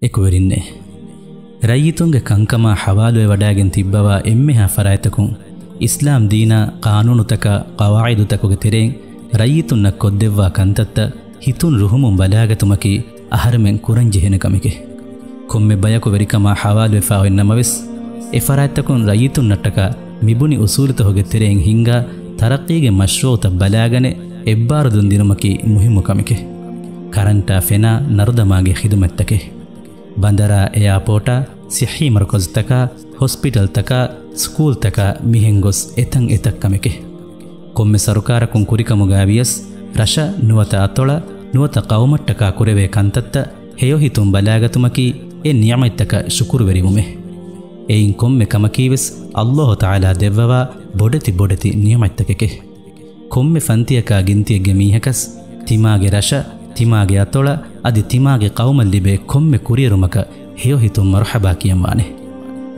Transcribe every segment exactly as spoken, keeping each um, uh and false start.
އެކުވެރިންނޭ. ރައްޔިތުންގެ ކަންކަމާ ހަވާލުވެވަޑައިގެން ތިއްބަވާ އެންމެހާ ފަރާތްތަކުން އިސްލާމް ދީނާ ޤާނޫނުތަކާ ޤަވާޢިދުތަކުގެ ތެރެއިން ރައްޔިތުންނަށް ކޮށްދެއްވާ ކަންތައްތައް ހިތުން ރުހުމުން ބަލާގަތުމަކީ އަހަރެމެން ކުރަންޖެހޭނެ ކަމެކޭ. ކޮންމެ ބަޔަކު ވެރިކަމާ ހަވާލުވެފާ އޮތްނަމަވެސް، އެ ފަރާތްތަކުން ރައްޔިތުންނަށްޓަކާ މިބުނި އުސޫލުތަކުގެ ތެރެއިން ހިންގާ ތަރައްޤީގެ މަޝްރޫޢުތައް ބަލާގަނެ އެއްބާރުލުން ދިނުމަކީ މުހިއްމު ކަމެކޭ. ކަރަންޓާ ފެނާ ނަރުދަމާގެ ޚިދުމަތްތަކެއް. ބަނދަރާ އެއާޕޯޓާ ޞިއްޙީ މަރުކަޒުތަކާ ހޮސްޕިޓަލްތަކާ ސްކޫލްތަކާ މިހެން ގޮސް އެތަން އެތައް ކަމެކޭ. ކޮންމެ ސަރުކާރަކުން ކުރިކަމުގައި ވިޔަސް، ރަށަށް ނުވަތަ އަތޮޅަށް ނުވަތަ ޤައުމަށްޓަކާ ކުރެވޭ ކަންތައްތައް ހެޔޮހިތުން ބަލާގަތުމަކީ އެ ނިޢުމަތްތަކަށް ޝުކުރުވެރިވުމޭ. އެއިން ކޮންމެ ކަމަކީވެސް ﷲ ތަޢާލާ ދެއްވަވާ ބޮޑެތި ބޮޑެތި ނިޢުމަތްތަކެކޭ. ކޮންމެ ފަންތިއަކާ ގިންތިއެއްގެ މީހަކަސް، ތިމާގެ ރަށަށް، ތިމާގެ އަތޮޅަށް، އަދި ތިމާގެ ޤައުމަށް ލިބޭ ކޮންމެ ކުރިއެރުމަކަށް ހެޔޮހިތުން މަރުޙަބާ ކިޔަންވާނެ.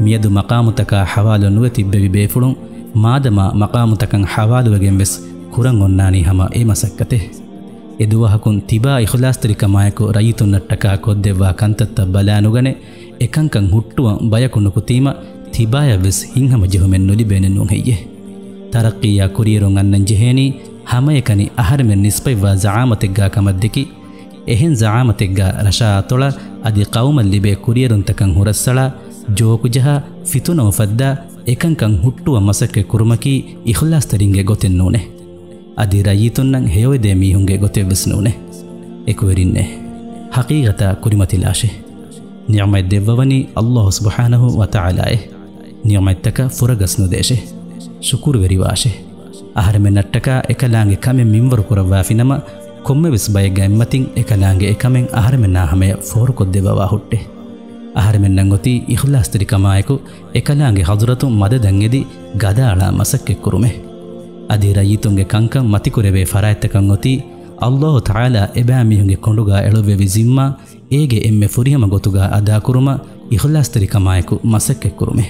މިއަދު މަޤާމުތަކާ ޙަވާލު ނުވެ ތިއްބެވި ބޭފުޅުން، މާދަމާ މަޤާމުތަކަށް ޙަވާލުވެގެން ވެސް ކުރަން އޮންނާނީ ހަމަ އެ މަސައްކަތެއް. އެދުވަހަކުން ތިބާ އިޚްލާޞްތެރިކަމާއެކު ރައްޔިތުންނަށްޓަކާ ކޮށްދެއްވާ ކަންތައްތައް ބަލާނުގަނެ، އެކަންކަން ހުއްޓުވަން ބަޔަކު ނުކުތީމަ، ތިބާޔަށްވެސް ހިތްހަމަޖެހުމެއް ނުލިބޭނެ ނޫން ހެއްޔޭ؟ ތަރައްޤީއާ ކުރިއެރުން އަންނަން ޖެހޭނީ ހަމައެކަނި އަހަރެމެން ނިސްބަތްވާ ޒަޢާމަތެއްގާ ކަމަށްދެކި، އެހެން ޒަޢާމަތެއްގާ ރަށާ އަތޮޅަށް އަދި ޤައުމަށް ލިބޭ ކުރިއެރުންތަކަށް ހުރަސްއަޅާ، ޖޯކުޖަހާ، ފިތުނަ އުފައްދާ، އެކަންކަން ހުއްޓުވަން މަސައްކަތް ކުރުމަކީ އިޚްލާޞްތެރިންގެ ގޮތެއް ނޫނޭ. އަދި ރައްޔިތުންނަށް ހެޔޮއެދޭ މީހުންގެ ގޮތެއްވެސް ނޫނޭ. އެކުވެރިންނޭ، ޙަޤީޤަތާ ކުރިމަތިލާށޭ. ނިޢުމަތް ދެއްވަވަނީ ﷲ ސުބްޙާނަހޫ ވަތަޢާލާއޭ. ނިޢުމަތްތަކަށް ފުރަގަސް ނުދޭށޭ. ޝުކުރުވެރިވާށޭ. އަހަރެމެންނަށްޓަކާ އެކަލާނގެ ކަމެއް މިންވަރު ކުރައްވާފިނަމަ، ކޮންމެވެސް ބައެއްގެ އެއްމަތިން އެކަލާނގެ އެކަމެއް އަހަރެމެންނާ ހަމަޔަށް ފޯރުކޮށްދެއްވަވާ ހުއްޓޭ. އަހަރެމެންނަށް އޮތީ އިޚްލާޞްތެރިކަމާއެކު އެކަލާނގެ ޙަޟުރަތުން މަދަދަށް އެދި ގަދައަޅާ މަސައްކަތްކުރުމޭ. އަދި ރައްޔިތުންގެ ކަންކަން މަތިކުރެވޭ ފަރާތްތަކަށް އޮތީ ﷲ ތަޢާލާ އެބައިމީހުންގެ ކޮނޑުގާ އެޅުއްވެވި ޒިންމާ އޭގެ އެންމެ ފުރިހަމަ ގޮތުގާ އަދާކުރުމަށް އިޚްލާޞްތެރިކަމާއެކު މަސައްކަތްކުރުމޭ.